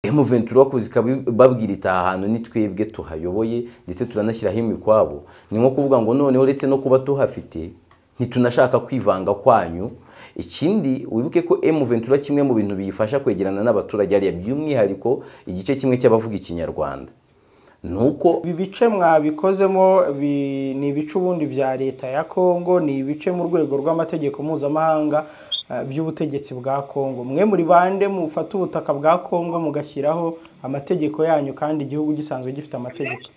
M23 kuza babwira ita ahantu ni twebwe tuhayoboye ndetse turanashyiraho imikwabo, ni nko kuvuga ngo noneho uretse no kuba tuhafite ntitunashaka kwivanga kwanyu. Ikindi wibuke ko M23 kimwe mu bintu biyifasha kwegerana n'abaturage ari by'umwihariko igice kimwe cy'abavuga ikinyarwanda, nuko ibi bice mwabikozemo ni ibice ubundi bya leta ya Kongo, ni ibice mu rwego rw'amategeko mpuzamahanga by'ubutegetsi bwa Kongo. Mwe muri bande mufata ubutaka bwa Kongo mugashyiraho amategeko yanyu kandi igihugu gisanzwe gifite amategeko?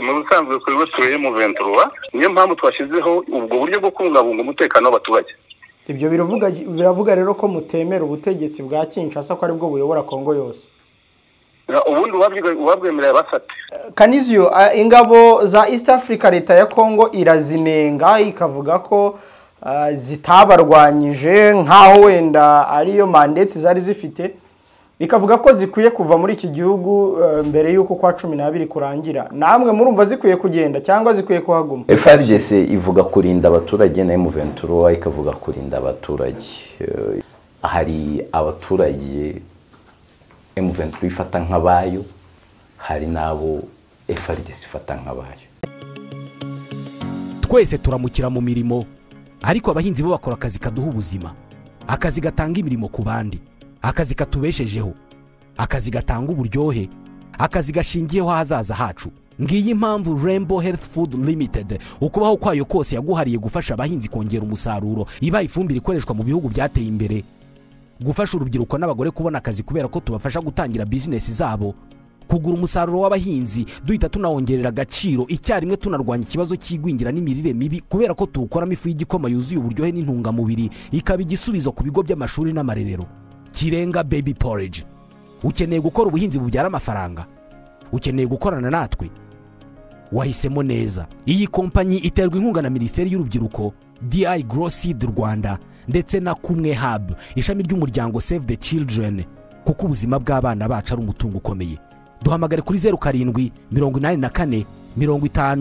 Mu busanzwe kuri batuye mu 23 niyo mpamvu twashyizeho ubwo buryo bwo kubungabunga umutekano w'abaturage. Ibyo biravuga rero ko mutemera ubutegetsi bwa Kinshasa ko aribwo buyobora Kongo yose. Ubundi wabwemerera basate. Kanizio, ingabo za East Africa leta ya Kongo irazinenga ikavuga ko zitabarwanyije nkaho wenda ariyo mandate zari zifite, ikavuga ko zikwiye kuva muri iki gihugu mbere yuko kwa 12 kurangira. Namwe murumva zikwiye kugenda cyangwa zikwiye kuhaguma? FARDC ivuga kurinda abaturage na M23 ikavuga kurinda abaturage. Hari abaturage M23 ifata nkabayo, hari nabo FARDC ifata nkabayo. Twese turamukira mu mirimo, ariko abahinzi bo bakora akazi kaduha ubuzima, akazi gatanga imirimo ku bandi, akazi katubeshejeho, akazi gatanga uburyohe, akazi gashingiyeho ahazaza hacu. Ngiyi impamvu Rainbow Health Food Limited ukubaho kwayo kose yaguhariye gufasha abahinzi kongera umusaruro, iba ifumbire ikoreshwa mu bihugu byateye imbere, gufasha urubyiruko n'abagore kubona akazi kubera ko tubafasha gutangira business zabo, kugura umusaruro w'abahinzi duhita tunawongerera agaciro icyarimwe, tunarwanya ikibazo cy'igwingira n'imirire mibi kubera ko tuwukoramo ifu y'igikoma yuzuye uburyohe n'intungamubiri, ikaba igisubizo ku bigo by'amashuri n'amarerero. Kirenga Baby Porridge. Ukeneye gukora ubuhinzi bubyara amafaranga, ukeneye gukorana natwe, wahisemo neza. Iyi kompanyi iterwa inkunga na Minisiteri y'Urubyiruko, DI Grow Seed Rwanda ndetse na Kumwe Hub, ishami ry'umuryango Save the Children, kuko ubuzima bw'abana bacu ari umutungo ukomeye. Duhamagare kuri 07 84 50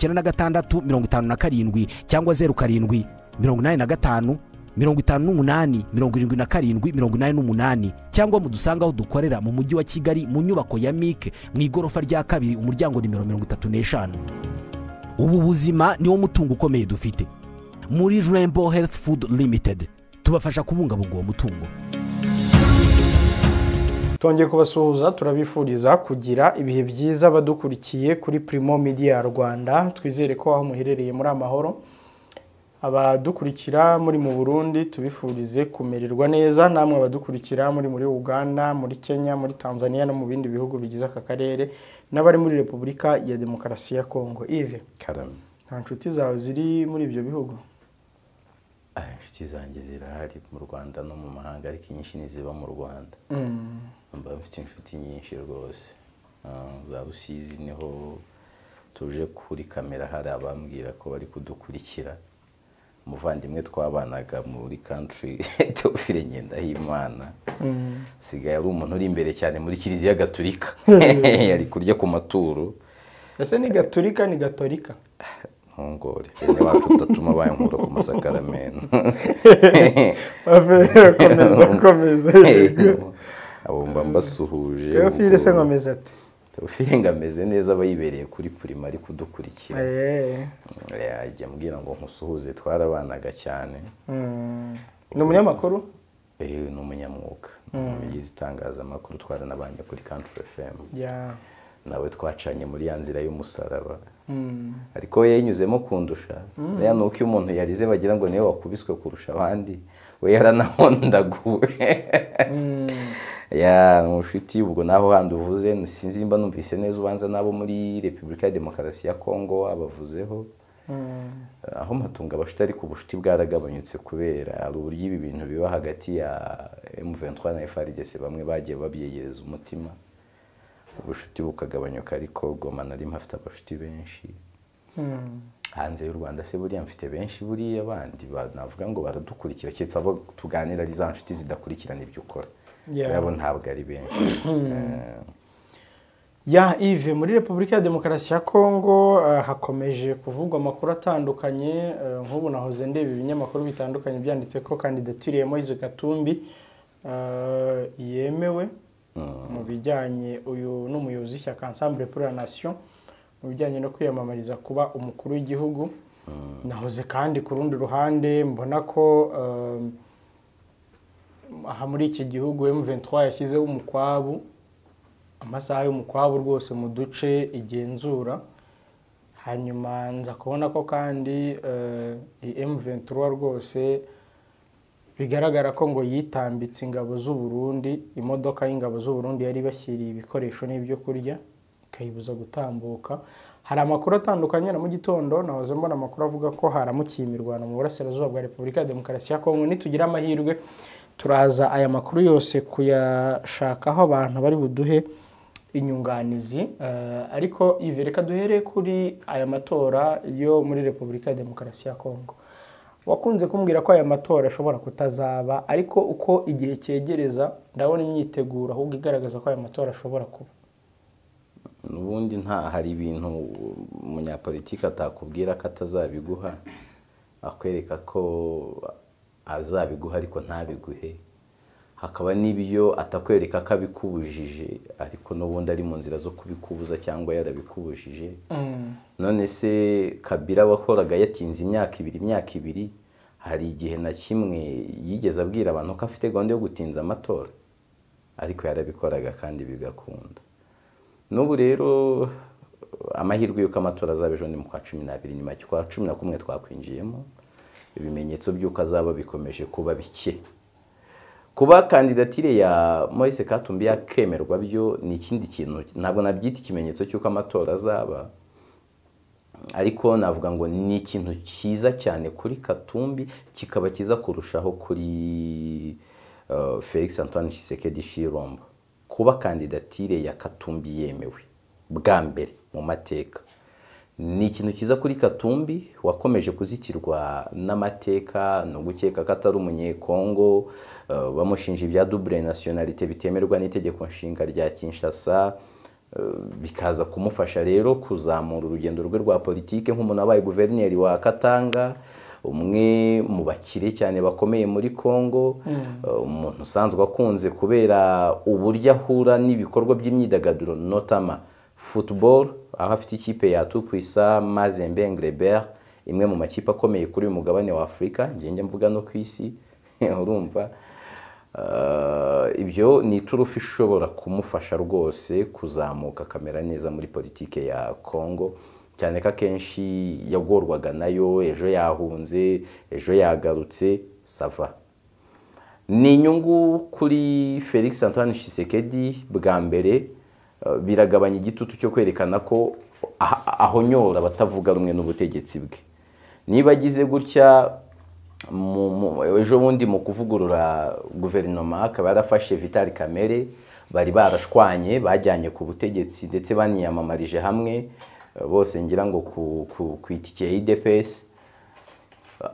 96 57 cyangwa 07 85 58 77 88, cyangwa mudusanga aho dukorera mu mujyi wa Kigali mu nyubako ya MIC mu igorofa rya kabiri umuryango nimero 35. Ubu buzima niwo mutungo ukomeye dufite. Muri Rainbow Health Food Limited tubafasha kubungabunga uwo mutungo. Twongeye kubasuhuza, turabifuriza kugira ibihe byiza badukurikiye kuri Primo Media Rwanda. Twizere ko aho muherereye muri amahoro. Abadukurikira muri mu Burundi tubifurize kumererwa neza, namwe abadukurikira muri Uganda, muri Kenya, muri Tanzania no mu bindi bihugu bigize aka karere, n'abari muri Repubulika ya Demokarasi ya Kongo. Yves, Karame, nta nshuti zawe ziri muri ibyo bihugu? Inshuti zanjye zirahari mu Rwanda no mu mahanga, ariko inyinshi niziba mu Rwanda. Mba mfite inshuti nyinshi rwose. Za Rusizi niho tuje kuri kamera, hari abambwira ko bari kudukurikira. Umuvandimwe twabanaga muri country Teofile Ngendahimana, sigaye ari umuntu uri imbere cyane muri Kiliziya Gatolika, yari kurya ku maturo. Ese ni Gatolika ni Gatolika? Ntungore bene wacu utatuma bayankura ku masakaramentu. Komeza. Abo mba mbasuhuje. Teofile se nkomeza ati? Teofile ngameze neza, aba yibereye kuri Prima ari kudukurikira. Ajya ambwira ngo nkusuhuze, twarabanaga cyane. Ni umunyamakuru? Ni umunyamwuga, yize itangazamakuru, twaranabanye kuri Country FM. Nawe twacanye muri ya nzira y'umusaraba, ariko we yanyuzemo kundusha. Rero nuko iyo umuntu yarize bagira ngo niwe wakubiswe kurusha abandi, we yaranahondaguwe. Ya mushuti, ubwo naho handi uvuze sinzi nimba numvise neza, ubanza nabo muri Repubulika ya Demokarasi ya Kongo abavuzeho. Aho matunga abashuti, ariko ubushuti bwaragabanyutse kubera ari uburyo ibi bintu biba hagati ya M23 na FARDC, bamwe bagiye babyegereza umutima, ubushuti bukagabanyuka. Ariko Goma nari mpafite abashuti benshi. Hanze y'u Rwanda se buriya mfite benshi, buriya abandi navuga ngo baradukurikira, keretse abo tuganira ari za nshuti zidakurikirana ibyo ukora. Yabo ntabwo ari benshi. Ya Yves, muri Repubulika ya Demokarasi ya Kongo hakomeje kuvugwa amakuru atandukanye. Nk'ubu nahoze ndeba ibinyamakuru bitandukanye byanditse ko kandidatire ya Moise Katumbi Yemewe mu bijyanye, uyu ni umuyobozi w'ishyaka Ensemble pour la Nation, mu bijyanye no kwiyamamariza kuba umukuru w'igihugu. Nahoze kandi ku rundi ruhande mbona ko aha muri iki gihugu M23 yashyizeho umukwabu, amasaha y'umukwabu rwose mu duce igenzura. Hanyuma nza kubona ko kandi M23 rwose bigaragara ko ngo yitambitse ingabo z'u Burundi, imodoka y'ingabo z'u Burundi yari bashyiriye ibikoresho n'ibyo kurya ikayibuza gutambuka. Hari amakuru atandukanye na mu gitondo nahoze mbona amakuru avuga ko haramukiye imirwano mu burasirazuba bwa Repubulika ya Demokarasi ya Kongo. Nitugira amahirwe turaza aya makuru yose kuyashakaho abantu bari buduhe inyunganizi, ariko Yves, reka duhere kuri aya matora yo muri Repubulika ya Demokarasi ya Kongo. Wakunze kumbwira ko aya matora ashobora kutazaba, ariko uko igihe cyegereza ndabona imyiteguro ahubwo igaragaza ko aya matora ashobora kuba. N'ubundi nta hari ibintu umunyapolitiki atakubwira ko atazabiguha, akwereka ko azabiguha ariko ntabiguhe. Hakaba n'ibyo atakwereka ko abikubujije ariko n'ubundi ari mu nzira zo kubikubuza cyangwa yarabikubujije. None se Kabila wakoraga yatinze imyaka ibiri, hari igihe na kimwe yigeze abwira abantu ko afite gahunda yo gutinza amatora? Ariko yarabikoraga kandi bigakunda. N'ubu rero amahirwe y'uko amatora azaba ejo ni mu kwa 12, nyuma y'ukwa 11 twakwinjiyemo, ibimenyetso by'uko azaba bikomeje kuba bike. Kuba kandidatire ya Moise Katumbi yakemerwa byo ni ikindi kintu, ntabwo nabyita ikimenyetso cy'uko amatora azaba, ariko navuga ngo ni ikintu cyiza cyane kuri Katumbi, kikaba cyiza kurushaho kuri Felix Antoine Tshisekedi Tshilombo. Kuba kandidatire ya Katumbi yemewe bwa mbere mu mateka ni ikintu cyiza kuri Katumbi wakomeje kuzitirwa n'amateka no gukeka ko atari umunyekongo, bamushinja ibya double nationalité bitemerwa n'itegeko nshinga rya Kinshasa, bikaza kumufasha rero kuzamura urugendo rwe rwa politike nk'umuntu wabaye guverineri wa Katanga, umwe mu bakire cyane bakomeye muri Kongo, umuntu usanzwe akunze kubera uburyo ahura n'ibikorwa by'imyidagaduro notama football, aho afite ikipe ya Tout-Puissant Mazembe Englebert, imwe mu makipe akomeye kuri uyu mugabane wa Afurika, ngenge mvuga no ku isi urumva. Ibyo ni iturufu ishobora kumufasha rwose kuzamuka kamera neza muri politike ya Kongo, cyane ko akenshi yagorwaga nayo, ejo yahunze ejo yagarutse sava. Ni inyungu kuri Felix Antoine Tshisekedi bwa mbere, biragabanya igitutu cyo kwerekana ko ahonyora abatavuga rumwe n'ubutegetsi bwe. Niba agize gutya ejo bundi mu kuvugurura guverinoma akaba yarafashe Vital Kamerhe, bari barashwanye bajyanye ku butegetsi ndetse baniyamamarije hamwe bose ngira ngo ku itike ya IDPS,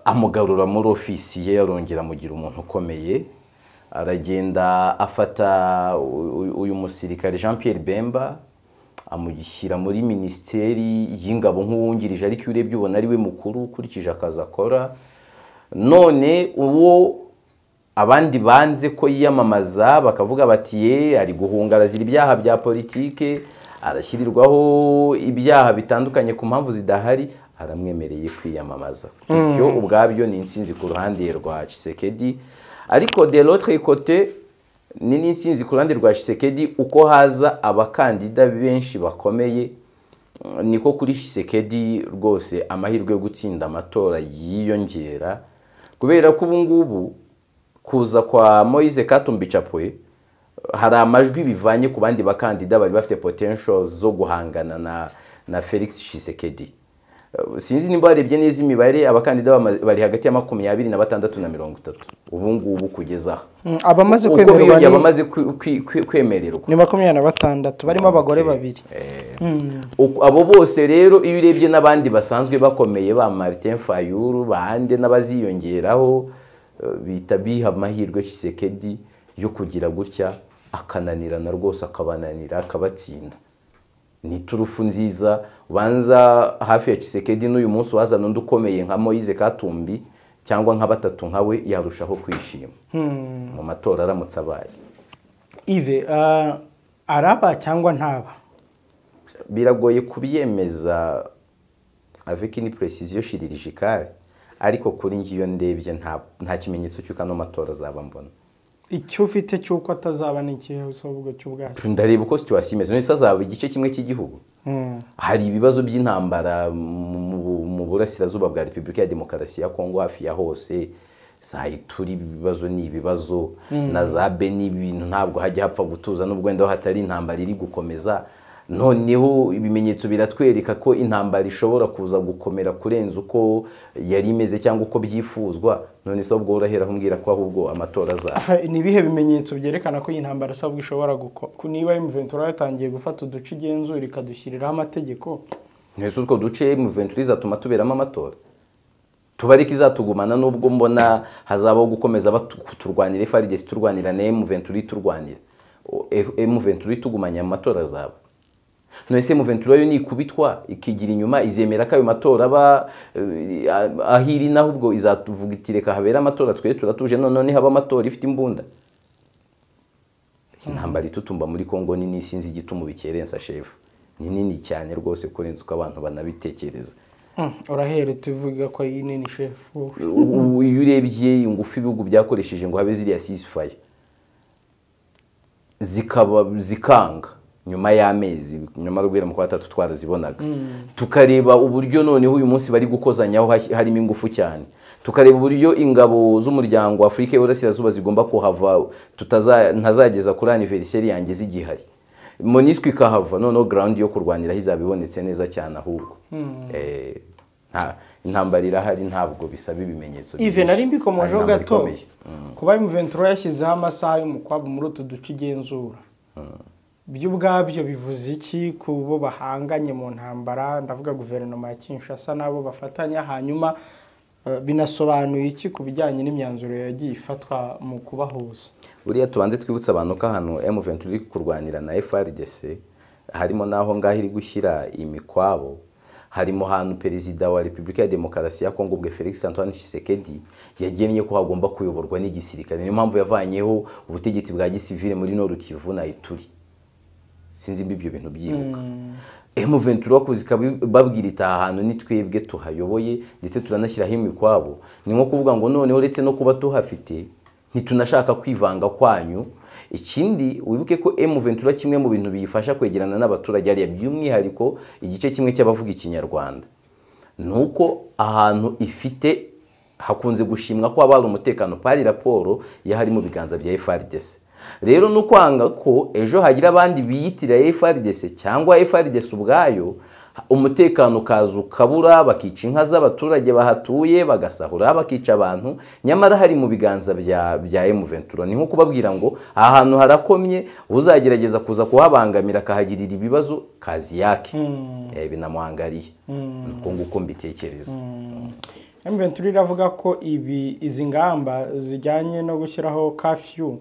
amugarura muri ofisi ye, arongera amugira umuntu ukomeye. Aragenda afata uyu musirikare Jean Pierre Bemba amugishyira muri minisiteri y'ingabo nk'uwungirije, ariko iyo urebye ubona ari we mukuru ukurikije akazi akora. None uwo abandi banze ko yiyamamaza bakavuga bati ye ari guhunga arazira ibyaha bya politike, arashyirirwaho ibyaha bitandukanye ku mpamvu zidahari, aramwemereye kwiyamamaza. Ibyo ubwabyo ni intsinzi ku ruhande rwa Tshisekedi, ariko de l'autre côté ni n'intsinzi ku ruhande rwa Tshisekedi uko haza abakandida benshi bakomeye, niko kuri Tshisekedi rwose amahirwe yo gutsinda amatora yiyongera, kubera ko ubu ngubu kuza kwa Moise Katumbi Chapwe hari amajwi bivanye ku bandi bakandida bari bafite potential zo guhangana na Felix Tshisekedi. Sinzi nimba barebye neza imibare, abakandida bari hagati ya 26 na 30 ubu ngubu kugeza abamaze kwemererwa, abamaze kwemererwa ni 26 barimo abagore babiri. Abo bose rero iyo urebye n'abandi basanzwe bakomeye ba Martin Fayulu bande n'abaziyongeraho, bita biha amahirwe Tshisekedi yo kugira gutya akananirana rwose, akabananira akabatsinda. Ni turufu nziza ubanza hafi ya Tshisekedi n'uyu munsi wazana undi ukomeye nka Moise Katumbi cyangwa nka batatu nkawe yarushaho kwishima mu matora aramutse abaye. Yves, araba cyangwa ntaba? Biragoye kubyemeza avec une précision chirurgicale, ariko kuri ngiyo ndebye nta kimenyetso cy'uko ano matora azaba mbona. Icyo ufite cy'uko atazaba ni ikihe ubwo cy'ubwacu? Ndareba uko situation imeze. None se azaba igice kimwe cy'igihugu? Hari ibibazo by'intambara mu burasirazuba bwa Repubulika ya Demokarasi ya Kongo hafi ya hose, za Ituri ibibazo ni ibibazo, na za Beni ibintu ntabwo hajya hapfa gutuza n'ubwo wenda hatari intambara iri gukomeza. Noneho ibimenyetso biratwereka ko intambara ishobora kuza gukomera kurenza uko yari imeze cyangwa uko byifuzwa. None se ubwo urahera umbwira ko ahubwo amatora azaba? Ni ibihe bimenyetso byerekana ko iyi ntambara sabwo ishobora niba M23 yatangiye gufata uduce igenzura ikadushyiriraho amategeko? Ntese utwo duce M23 izatuma tuberamo amatora? Tubareke izatugumana, nubwo mbona hazabaho gukomeza kuturwanira FARDC turwanira na M23 turwanira. M23 tugumanya amatora azaba. None se M23 yo nikubitwa ikigira inyuma izemera ko ayo matora aba ahiri, naho ubwo izatuvuga iti reka habera amatora twe turatuje, none haba amatora ifite imbunda. Intambara itutumba muri Kongo nini, sinzi igituma bikerensa chef. Ni nini cyane rwose kurenza uko abantu banabitekereza. Urahere tuvuga ko ari nini chef. Iyo urebye ingufu ibihugu byakoresheje ngo habe ziriya ceasefire zikaba zikanga nyuma y'amezi, nyuma rugwira mu kwa 3 twarazibonaga. Tukareba uburyo noneho uyu munsi bari gukozanyaho harimo ingufu cyane, tukareba uburyo ingabo z'umuryango wa Afrika y'Uburasirazuba zigomba kuhava, ntazageza kuri anniversaire yanjye zigihari, MONUSCO ikahava, noneho ground yo kurwanira izabibonetse neza cyane ahubwo. Intambara irahari ntabwo bisaba ibimenyetso. Yves, nari mbikomojeho gato kuba M23 yashyizeho amasaha y'umukwabu muri utu duce igenzura, byo ubwabyo bivuze iki ku bo bahanganye mu ntambara? Ndavuga guverinoma ya Kinshasa nabo bafatanya, hanyuma binasobanuye iki ku bijyanye n'imyanzuro yagiye ifatwa mu kubahuza? Buriya tubanze twibutsa abantu ko ahantu M23 iri kurwanira na FARDC harimo naho ngaho iri gushyira imikwabo, harimo hantu perezida wa Repubulika ya Demokarasi ya Kongo ubwe Felix Antoine Tshisekedi yagennye ko hagomba kuyoborwa n'igisirikare. Niyo mpamvu yavanyeho ubutegetsi bwa gisivile muri Nord Kivu na Ituri. Sinzi ibyo bintu byibuka. M23 kuzika babwira ita ahantu ni twebwe tuhayoboye ndetse turanashyiraho imikwabo. Ni nko kuvuga ngo noneho uretse no kuba tuhafite ntitunashaka kwivanga kwanyu. Ikindi wibuke ko M23 kimwe mu bintu biyifasha kwegerana n'abaturage ari by'umwihariko igice kimwe cy'abavuga ikinyarwanda, nuko ahantu ifite hakunze gushimwa ko abari umutekano pari raporo yahari mu biganza bya FARDC. Rero no kwanga ko ejo hagira abandi biyitira FARDC cyangwa FARDC ubwayo umutekano kaza ukabura, bakica inka z'abaturage bahatuye, bagasahura, bakica abantu, nyamara hari mu biganza bya M23. Ni nko kubabwira ngo aha hantu harakomye, uzagerageza kuza kuhabangamira akahagirira ibibazo kazi yake. Binamuhangariye. Nuko nguko mbitekereza. M23 iravuga ko izi ngamba zijyanye no gushyiraho curfew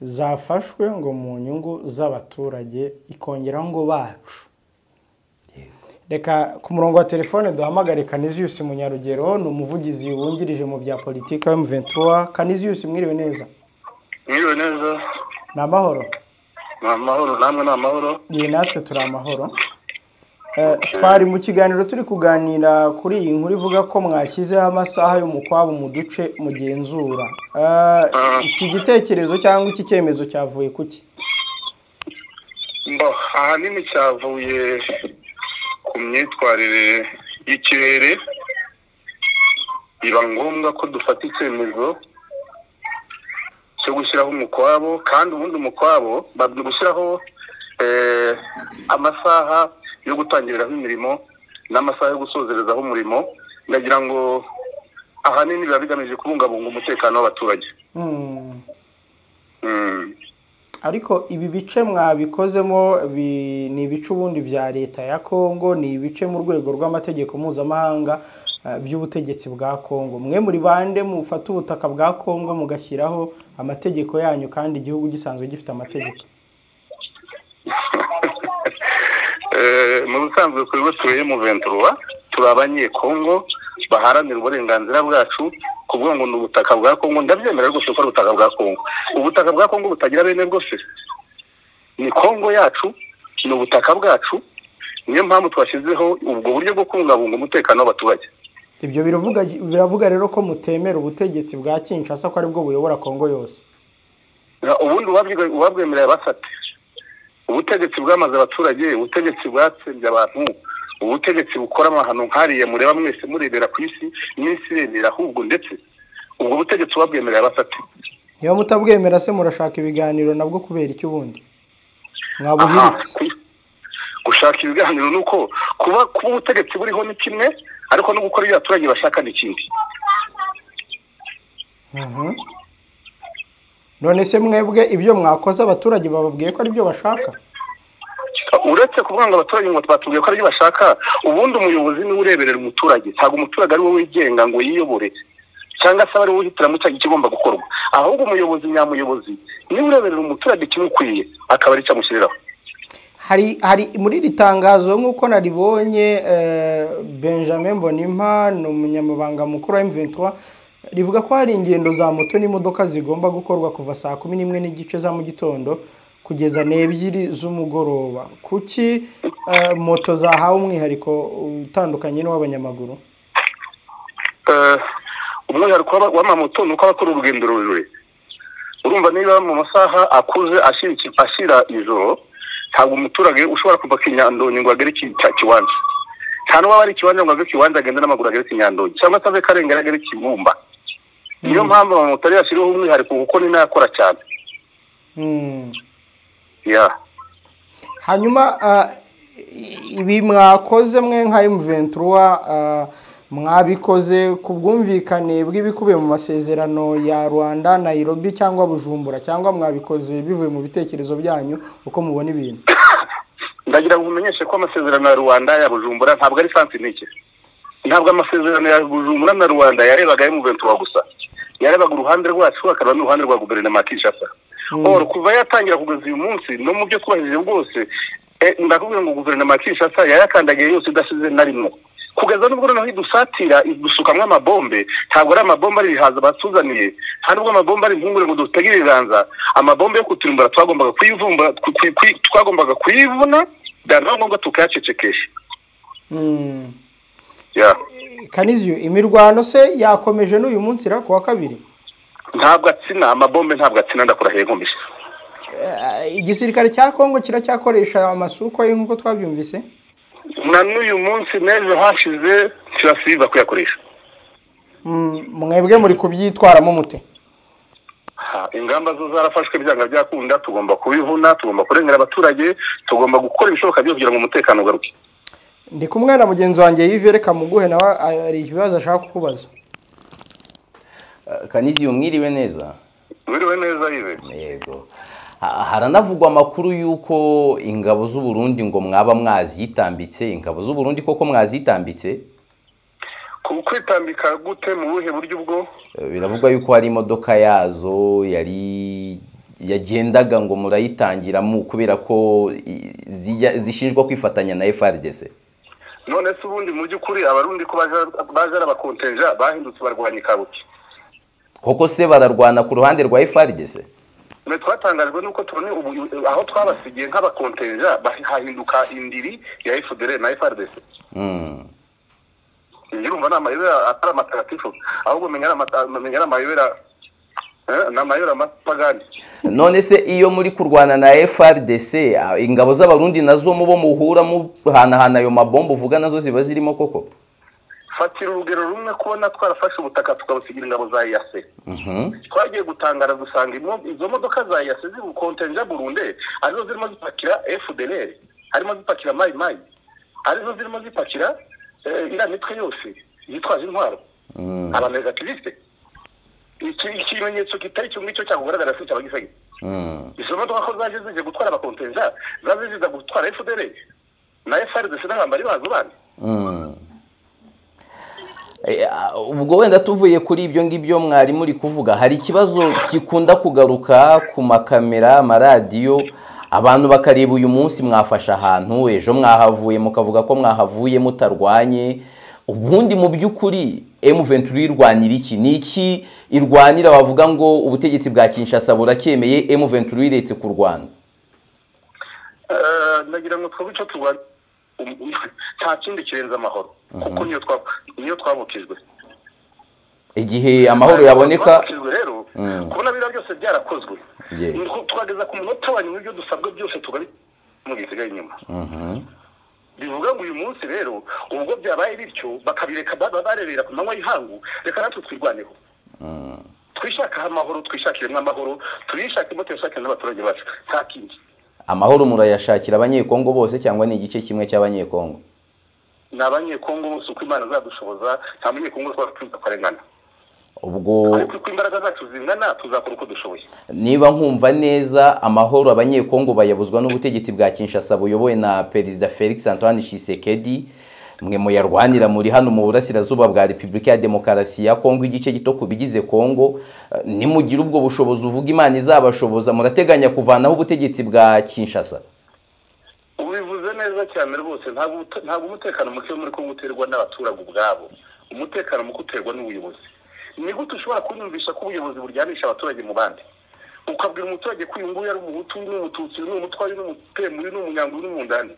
zafashwe ngo mu nyungu z'abaturage, ikongeraho ngo bacu. Reka ku murongo wa telefone duhamagare Canisius Munyarugero, ni umuvugizi wungirije mu bya politiki wa M23. Canisius, mwiriwe neza? Mwiriwe neza. Ni amahoro? Ni amahoro, namwe ni amahoro? Ye, natwe turi amahoro. Twari mu kiganiro turi kuganira kuri iyi nkuru ivuga ko mwashyizeho amasaha y'umukwabu mu duce mugenzura. Iki gitekerezo cyangwa iki cyemezo cyavuye kuki? Ahanini cyavuye ku myitwarire y'ikirere. Biba ngombwa ko dufata icyemezo cyo gushyiraho umukwabo, kandi ubundi umukwabo gushyiraho amasaha yo gutangiriraho imirimo n'amasaha yo gusozerezaho umurimo. Ndagira ngo ahanini biba bigamije kubungabunga umutekano w'abaturage. Ariko ibi bice mwabikozemo ni ibice ubundi bya leta ya Kongo, ni ibice mu rwego rw'amategeko mpuzamahanga by'ubutegetsi bwa Kongo. Mwe muri bande mufata ubutaka bwa Kongo mugashyiraho amategeko yanyu kandi igihugu gisanzwe gifite amategeko? Mu busanzwe kuri bo tuye mu 23 turi abanyekongo baharanira uburenganzira bwacu Kuvuga ngo ni ubutaka bwa Kongo, ndabyemera rwose ko ari ubutaka bwa Kongo. Ubutaka bwa Kongo butagira bene bwose, ni Kongo yacu, ni ubutaka bwacu. Niyo mpamvu twashyizeho ubwo buryo bwo kubungabunga umutekano w'abaturage. Ibyo biravuga rero ko mutemera ubutegetsi bwa Kinshasa ko aribwo buyobora Kongo yose. Ubundi uwabwemerera bafate ubutegetsi bwamaze abaturage, ubutegetsi bwatsembye abantu, ubutegetsi bukora amahano nkariye mureba mwese murebera ku isi n'isi irebera, ahubwo ndetse ubwo butegetsi wabwemerera bafate. Niba mutabwemera se murashaka ibiganiro nabwo kubera iki ubundi mwabuhiritse? Gushaka ibiganiro nuko kuba ubutegetsi buriho ni kimwe, ariko no gukora ibyo abaturage bashaka ni ikindi. None se mwebwe ibyo mwakoze abaturage bababwiye ko ari byo bashaka? Uretse kuvuga ngo abaturage ngo batubwiye ko ari byo bashaka, ubundi umuyobozi niwe ureberera umuturage. Ntabwo umuturage ari we wigenga ngo yiyobore cyangwa se ari we uhitiramo ikigomba gukorwa, ahubwo umuyobozi nyamuyobozi niwe ureberera umuturage ikimukwiye akaba ari cyo amushyiriraho. Hari muri iri tangazo nk'uko naribonye, Benjamin Mbonimpa ni umunyamabanga mukuru wa M23, rivuga ko hari ingendo za moto n'imodoka zigomba gukorwa kuva saa 11:30 za mu gitondo kugeza 2 z'umugoroba. Kuki moto zahawe umwihariko utandukanye n'uw'abanyamaguru? Umwihariko w'amamoto ni uko abakora urugendo rurerure. Urumva niba mu masaha akuze ashyira ijoro, ntabwo umuturage ushobora kuva Kinyandonyi ngo agere Kiwanja. Nta n'uwaba ari Kiwanja ngo ave Kiwanja agende n'amaguru agere Kinyandonyi, cyangwa se ave Karengera agere Kibumba. Niyo mpamvu amamoto yashyiriweho umwihariko, kuko ni nayo akora cyane. Hanyuma ibi mwakoze mwe nka M23 mwabikoze ku bwumvikane bw'ibikubiye mu masezerano ya Rwanda, Nairobi cyangwa Bujumbura, cyangwa mwabikoze bivuye mu bitekerezo byanyu uko mubona ibintu? Ndagira ngo umenyeshe ko amasezerano ya Rwanda ya Bujumbura ntabwo ari santinike. Ntabwo amasezerano ya Bujumbura na Rwanda yarebaga M23 gusa, yarebaga uruhande rwacu akaba n'uruhande rwa guverinoma ya Kinshasa. Or kuva yatangira kugeza uyu munsi no mu byo twubahirije bwose, ndakubwira ngo guverinoma ya Kinshasa yayakandagiye yose idasize na rimwe. Kugeza n'ubwo noneho idusatira idusukamwo amabombe, ntabwo ari amabombe ari ibihaza batuzaniye, nta nubwo amabombe ari impungure ngo dutegere ibiganza. Amabombe yo kuturimbura twagombaga kuyivumbura, twagombaga kuyivuna, byaba ngombwa tukayacecekesha. Kaniziyo, imirwano se yakomeje n'uyu munsi ra kuwa kabiri? Ntabwo atsina amabombe, ntabwo atsina, ndakurahiye nkomeje. Igisirikare cya Kongo kiracyakoresha amasuko nk'uko twabyumvise? Na n'uyu munsi n'ejo hashize kirasiba kuyakoresha. Mwebwe muri kubyitwaramo mute? Ingamba zo zarafashwe byanga byakunda, tugomba kubivuna, tugomba kurengera abaturage, tugomba gukora ibishoboka byose kugira ngo umutekano ugaruke. Ndi kumwe na mugenzi wanjye Yves, reka muguhe nawe ari ikibazo ashaka kukubaza. Kaniziyo, mwiriwe neza? Mwiriwe neza Yves. Yego. Haranavugwa amakuru yuko ingabo z'u Burundi ngo mwaba mwazitambitse. Ingabo z'u Burundi koko mwazitambitse? Kwitambika gute, mu buhe buryo ubwo? Biravugwa yuko hari imodoka yazo yari yagendaga ngo murayitangira mu kubera ko zishinjwa kwifatanya na FARDC. None se ubundi mu by'ukuri abarundi ko baje abakontenja bahindutse barwanya kabuki? Koko se bararwana ku ruhande rwa FARDC? Mwe twatangajwe nuko tubone aho twabasigiye nk'abakontenja bahinduka indiri ya FDL na FARDC. Urumva ni amayobera atari amatagatifu, ahubwo menya ari amayobera n'amayobera amapagani. None se iyo muri kurwana na FARDC, ingabo z'abarundi nazo mubo muhura muhanahana ayo mabombo uvuga nazo ziba zirimo koko? Fatira urugero rumwe, kubona twarafashe ubutaka tukabusigira ingabo za EAC. Twagiye gutangara dusanga izo modoka za EAC z'ubukontenja Burundi arizo zirimo zipakira FDLR, harimo zipakira Mai Mai, arizo zirimo zipakira iriya mitwe yose yitwaje intwaro, abanegativiste. Ikimenyetso kitari cyo ngicyo cyakugaragara se cyaba gisage. Izo modoka ko zaje zije gutwara abakontenja, zaje ziza gutwara FDLR na FARDC n'abambari bazo bandi. Ubwo wenda tuvuye kuri ibyo ngibyo mwari muri kuvuga, hari ikibazo gikunda kugaruka ku makamera, amaradiyo, abantu bakareba uyu munsi mwafashe ahantu, ejo mwahavuye mukavuga ko mwahavuye mutarwanye. Ubundi mu by'ukuri M23 irwanira iki? Ni iki irwanira bavuga ngo ubutegetsi bwa Kinshasa buracyemeye M23 iretse kurwana? Nagira ngo twebwe icyo turwana nta kindi kirenze amahoro, kuko niyo twabukijwe. Igihe amahoro yaboneka rero kubona biriya byose byarakozwe, twageza ku munota wa nyuma ibyo dusabwa byose tugabisigaye inyuma. Bivuga ngo uyu munsi rero ubwo byabaye bityo bakabireka barebera ku manywa y'ihangu, reka natwe twirwaneho, twishakaho amahoro, twishakiremo amahoro, tuyishakemo, tuyashakire n'abaturage bacu, nta kindi. Amahoro murayashakira abanyekongo bose cyangwa ni igice kimwe cy'abanyekongo? Ni abanyekongo bose uko Imana izadushoboza, nta munyekongo twakwifuza kurengana. Ubwo ariko uko imbaraga zacu zingana tuzakora uko dushoboye. Niba nkumva neza, amahoro abanyekongo bayabuzwa n'ubutegetsi bwa Kinshasa buyobowe na Perezida Felix Antoine Tshisekedi, mwe muyarwanira muri hano mu burasirazuba bwa Repubulika ya Demokarasi ya Kongo, igice gito ku bigize Kongo. Nimugira ubwo bushobozi uvuga Imana izabashoboza, murateganya kuvanaho ubutegetsi bwa Kinshasa? Ubivuze neza cyane rwose. Ntabwo umutekano muke muri Kongo uterwa n'abaturage ubwabo, umutekano muke uterwa n'ubuyobozi. Ni gute ushobora kunyumvisha ko ubuyobozi buryanisha abaturage mu bandi? Ukabwira umuturage ko uyu nguyu ari umuhutu, uyu ni umututsi, uyu ni umutwa, uyu ni umutemu, uyu ni umunyango, uyu ni umundani.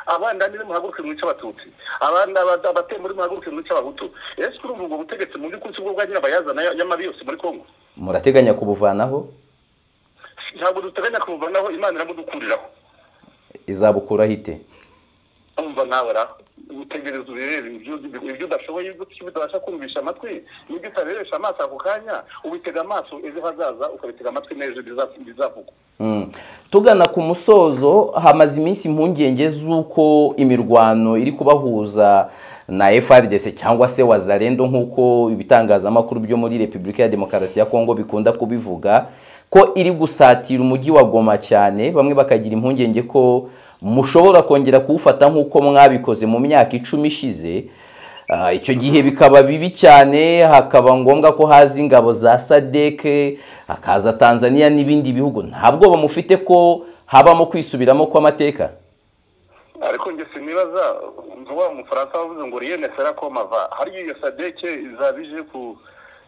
Abandani muhaguruke mwice abatutsi, abandi abatemu muhaguruke mwice abahutu. Ese urumva ubwo butegetsi mu by'ukuri bwo bwa nyirabayazana y'amabi yose muri Kongo? Murateganya kubuvanaho? Ntabwo duteganya kubuvanaho, Imana iramudukuriraho. Izabukuraho ite? Umva nawe ra, utegereza ubirebe ibyo udashoboye, ibyo utabasha kumvisha amatwi, n'ibyo utarebesha amaso ako kanya, ubitega amaso ejo hazaza, ukabitega amatwi n'ejo bizavugwa. Tugana ku musozo, hamaze iminsi impungenge z'uko imirwano iri kubahuza na FARDC cyangwa se Wazalendo nk'uko ibitangazamakuru byo muri Repubulika ya Demokarasi ya Kongo bikunda kubivuga, ko iri gusatira umujyi wa Goma cyane, bamwe bakagira impungenge ko mushobora kongera kuwufata nk'uko mwabikoze mu myaka 10 ishize. Icyo gihe bikaba bibi cyane, hakaba ngombwa ko haza ingabo za SADC, hakaza Tanzania n'ibindi bihugu. Ntabwo bamufite ko habamo kwisubiramo kw'amateka? Ariko nge sinibaza, wa Mufaransa wavuze ngo rien ne sera comme avant. Hari iyo SADC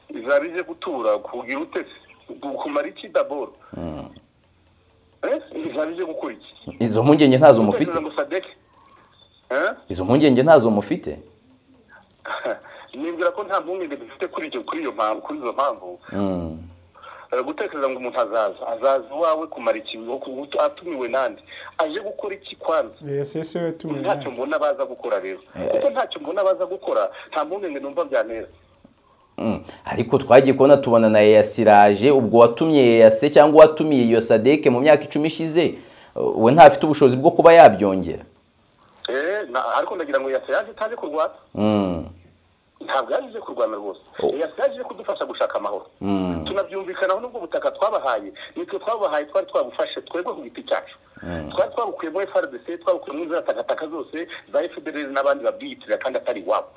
izabije gutura kugira ute kumara iki d'abord? Izabije gukora iki? Izo mpungenge ntazo mufite? Izo mpungenge ntazo mufite? Nibwira ko nta mpungenge dufite kuri iyo mpamvu, kuri izo mpamvu. Gutekereza ngo umuntu azaza iwawe kumara iki, atumiwe nande, aje gukora iki kwanza? Yes, tumiwe. Ntacyo mbona baza gukora rero, kuko ntacyo mbona baza gukora, nta mpungenge numva byantera. Ariko twagiye kubona tubona na EAC, ubwo watumye EAC cyangwa watumiye iyo SADC mu myaka 10 ishize, we ntafite ubushobozi bwo kuba yabyongera. Ariko ndagira ngo EAC yaje itaje kurwana. Ntabwo yaje kurwana rwose. EAC yaje kudufasha gushaka amahoro. Tunabyumvikanaho n'ubwo butaka twabahaye, nitwe twabahaye, twari twabufashe twebwe ku giti cyacu. Twari twabukuye muri FARDC, twabukuye muri za takataka zose za FDLR n'abandi babwiyitirira kandi atari iwabo.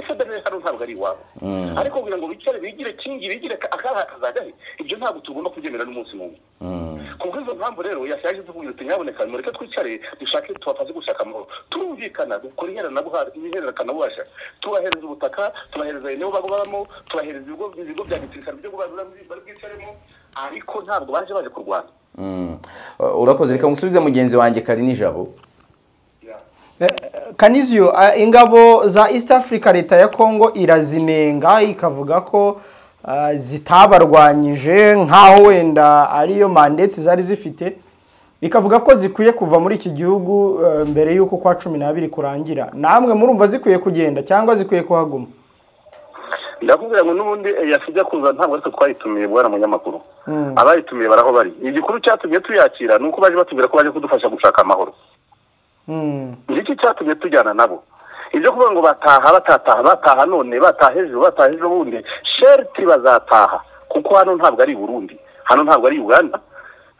FDLR hano ntabwo ari iwabo. Ariko kugira ngo bicare bigire kingi, bigire akaha kazajya, ibyo ntabwo tugomba kubyemera n'umunsi n'umwe. Kubw'izo mpamvu rero EAC yaje kugira ati nyaboneka mureke twicare dushake tubafashe gushaka amahoro. Turumvikana dukora ihererekanabubasha, tubahereza ubutaka, tubahereza eneo babamo, tubahereza ibigo bya gisirikare byo bari bwicaremo, ariko ntabwo baje kurwana. Urakoze, reka musubize mugenzi wanjye Karinijabo. Kanizio, ingabo za East Africa leta ya Kongo irazinenga ikavuga ko zitabarwanyije nkaho wenda ariyo mandate zari zifite, ikavuga ko zikwiye kuva muri iki gihugu mbere y'uko kwa 12 kurangira. Namwe murumva zikwiye kugenda cyangwa zikwiye kuhaguma? Ndakubwira ngo n'ubundi yasijya kuza ntabwo ariko twayitumiye bwana munyamakuru. Abayitumiye baraho bari. Igikuru cyatumye tuyakira nuko baje batubwira ko baje kudufasha gushaka amahoro. Iki cyatumye tujyana nabo. Ibyo kuvuga ngo bataha batataha, bataha none, bataha ejo, bataha ejo bundi, sherti bazataha kuko hano ntabwo ari Burundi, hano ntabwo ari Uganda,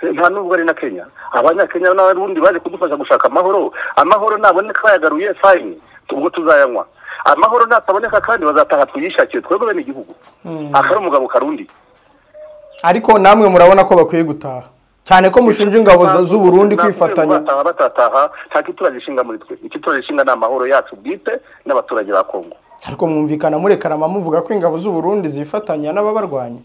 nta nubwo ari na Kenya. Abanyakenya n'abarundi baje kudufasha gushaka amahoro. Amahoro naboneka bayagaruye fine, ubwo tuzayanywa. Amahoro nataboneka kandi bazataha twiyishakire twebwe bene igihugu. Akari umugabo karundi. Ariko namwe murabona ko bakwiye gutaha cyane ko mushinja ingabo z'u Burundi kwifatanya. Batataha nta kituraje ishinga muri twe. Ikituraje ishinga ni amahoro yacu bwite n'abaturage ba Kongo. Ariko mwumvikana murekarama muvuga ko ingabo z'u Burundi zifatanya n'ababarwanya.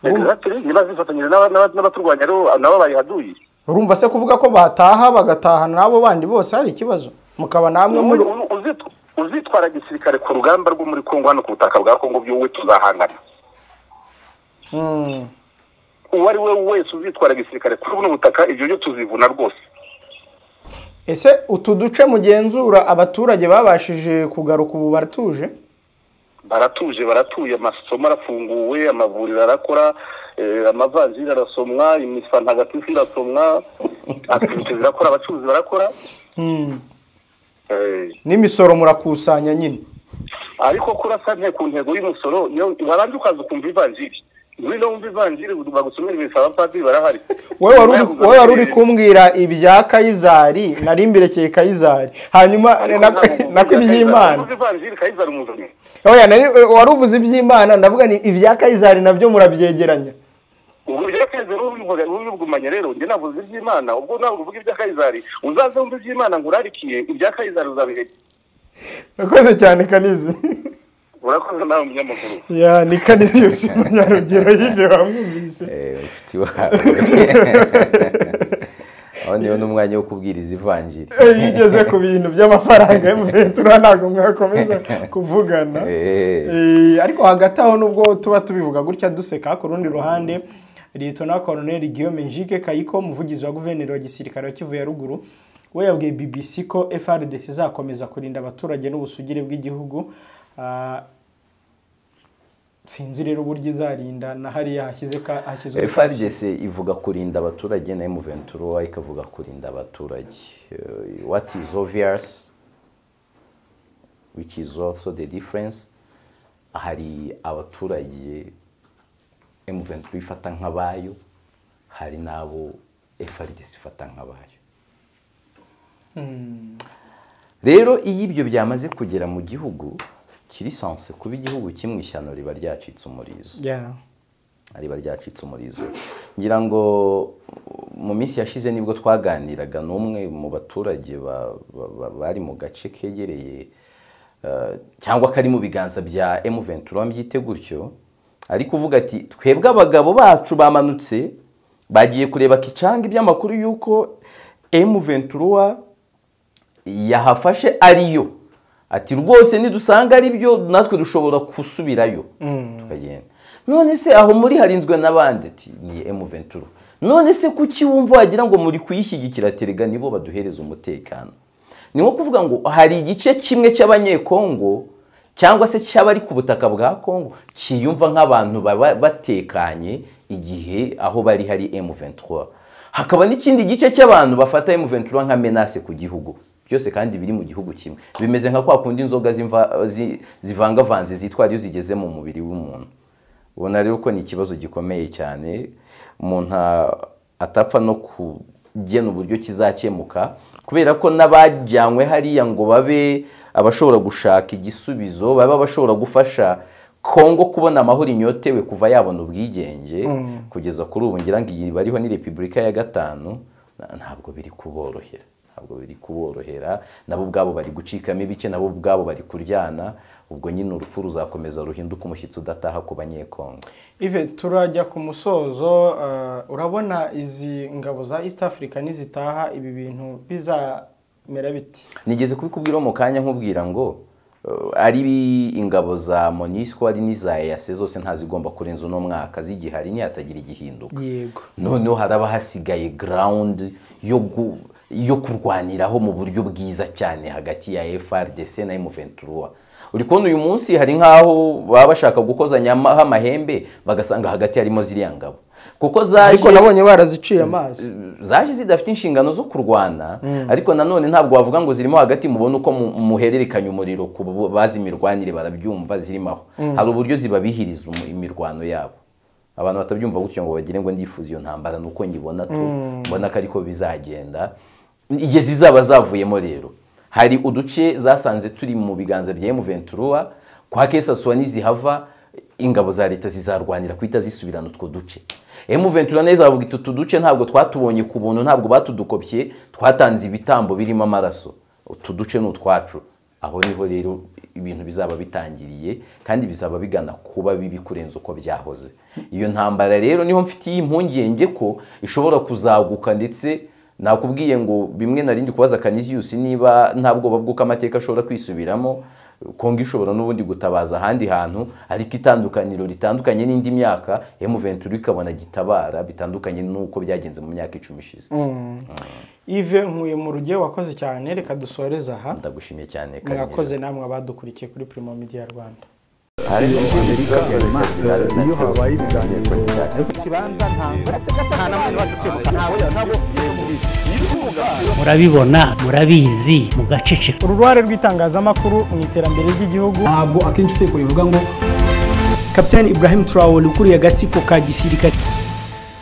Exactly, niba zifatanyije n'abaturwanya rero nabo bayihaduye. Urumva se kuvuga ko bataha bagatahana nabo bandi bose hari ikibazo? Mukaba namwe muri uzitwara gisirikare ku rugamba rwo muri Kongo hano ku butaka bwa Kongo by'uwe tuzahangana. Uwo ari we wese uzitwara gisirikare kuri buno butaka ibyo byo tuzivuna rwose. Ese utu duce mugenzura abaturage babashije kugaruka ubu baratuje? Baratuje, baratuye, amasomo arafunguwe, amavuriro arakora, amavanjiri arasomwa, imisa ntagatifu irasomwa, activité zirakora, abacuruzi barakora. N'imisoro murakusanya nyine. Ariko kurasa nte ku ntego y'umusoro, waranze ukaza ukumva ivanjiri. Ngwino wumva ivanjiri bagusomera imisa, abapadiri barahari. Wowe wari uri kumbwira ibya Kayizari, nari mbirekeye Kayizari. Hanyuma nako iby'Imana. Ivanjiri Kayizari umuzanye. Oya, wari uvuze iby'Imana, ndavuga ni ibya Kayizari nabyo murabyegeranya. Ubwo ibya Kayizari ubigumanye rero, njye navuze iby'Imana, ubwo ntabwo uvuga ibya Kayizari, uzaze wumva iby'Imana ngurarikiye, ibya Kayizari uzabiheke. Urakoze cyane Kanizi. Urakoze nawe umunyamakuru. Ya, ni Kanizi yose umunyarugero y'ibyo bamwumvise. Inshuti wawe. Aho niyo n'umwanya wo kubwiriza ivanjiri. Iyo ugeze ku bintu by'amafaranga y'umuventura ntabwo mwakomeza kuvugana. Ariko hagati aho nubwo tuba tubivuga gutya duseka, ku rundi ruhande Lieutenant Colonel Guillaume Njike Kayiko, umuvugizi wa guverineri wa gisirikare wa Kivu ya ruguru, we yabwiye BBC ko FARDC izakomeza kurinda abaturage n'ubusugire bw'igihugu. Sinzi rero uburyo izarinda na hariya hashyizwe FARDC ivuga kurinda abaturage na M23 ikavuga kurinda abaturage. What is obvious, which is also the difference, hari abaturage M23 ifata nk'abayo, hari nabo FARDC ifata nk'abayo. Rero iyo ibyo byamaze kugera mu gihugu kiri sanse kuba igihugu kimwe, ishyano riba ryacitse umurizo. Riba ryacitse umurizo. Ngira ngo mu minsi yashize nibwo twaganiraga n'umwe mu baturage bari mu gace kegereye cyangwa kari mu biganza bya M23 mbyite gutyo, ari kuvuga ati twebwe abagabo bacu bamanutse bagiye kureba Kicanga iby'amakuru yuko M23 yahafashe ariyo. Ati rwose nidusanga ari byo natwe dushobora kusubirayo tukagenda. None se aho muri harinzwe n'abandi? Ati ni M23. None se kuki wumva wagira ngo muri kuyishyigikira? Terega nibo baduhereza umutekano. Ni nko kuvuga ngo hari igice kimwe cy'abanyekongo cyangwa se cy'abari ku butaka bwa Kongo kiyumva nk'abantu batekanye igihe aho bari hari M23, hakaba n'ikindi gice cy'abantu bafata M23 nka menace ku gihugu. Byose kandi biri mu gihugu kimwe. Bimeze nka kwa kundi inzoga zivangavanze zitwara iyo zigeze mu mubiri w'umuntu. Ubona rero ko ni ikibazo gikomeye cyane, umuntu atapfa no kugena uburyo kizakemuka, kubera ko n'abajyanywe hariya ngo babe abashobora gushaka igisubizo, babe abashobora gufasha Kongo kubona amahoro inyotewe kuva yabona ubwigenge kugeza kuri ubu, ngira ngo iyi bariho ni Repubulika ya gatanu, ntabwo biri kuborohera. Ntabwo biri kuborohera, nabo ubwabo bari gucikamo ibice, nabo ubwabo bari kuryana. Ubwo nyine urupfu ruzakomeza ruhinduka umushyitsi udataha ku banyekongo. Ive, turajya ku musozo. Urabona izi ngabo za East Africa nizitaha ibi bintu bizamera biti? Nigeze kubikubwira mu kanya nkubwira ngo ari ingabo za MONUSCO ari n'iza EAC zose ntazigomba kurenza uno mwaka zigihari ntihatagira igihinduka. Yego. Noneho haraba hasigaye ground yo kurwaniraho mu buryo bwiza cyane hagati ya FARDC na M23. Uri kubona uyu munsi hari nkaho baba bashaka gukozanya amahembe bagasanga hagati harimo ziriya ngabo. Kuko zaje, ariko nabonye baraziciye amazi, zaje zidafite inshingano zo kurwana, ariko nanone ntabwo wavuga ngo zirimo hagati mubone uko muhererekanya umuriro ku bazi imirwanire barabyumva zirimo aho. Hari uburyo zibabihiriza imirwano yabo. Abantu batabyumva gutyo ngo bagire ngo ndifuza iyo ntambara nuko nyibona tu mbona ko ariko bizagenda. Igihe zizaba zavuyemo rero hari uduce zasanze turi mu biganza bya M23, kwa Kesaswa nizihava ingabo za leta zizarwanira kwita zisubirana utwo duce. M23 neza bavuga iti utu duce ntabwo twatubonye ku buntu, ntabwo batudukopye, twatanze ibitambo birimo amaraso, utu duce ni utwacu. Aho niho rero ibintu bizaba bitangiriye, kandi bizaba bigana kuba bibi kurenza uko byahoze. Iyo ntambara rero niho mfitiye impungenge ko ishobora kuzaguka, ndetse nakubwiye ngo bimwe narindi kubaza Canisius niba nta bwoba bw'uko amateka ashobora kwisubiramo. Kongo ishobora n'ubundi gutabaza ahandi hantu, ariko itandukaniro ritandukanye n'indi myaka M23 ikabona gitabara bitandukanye n'uko byagenze mu myaka 10 ishize. Yves Nkuye mu rugiye wakoze cyane, reka dusoreze aha. Ndagushimiye cyane. Mwakoze namwe abadukurikiye kuri Primo Media Rwanda. Iyo habaye ibiganiro murabibona, murabizi, mugaceceka. Uruhare rw'itangazamakuru mu iterambere ry'igihugu. Ntabwo akenshi utekura ivuga ngo Captain Ibrahim Traoré ukuriye agatsiko ka gisirikare.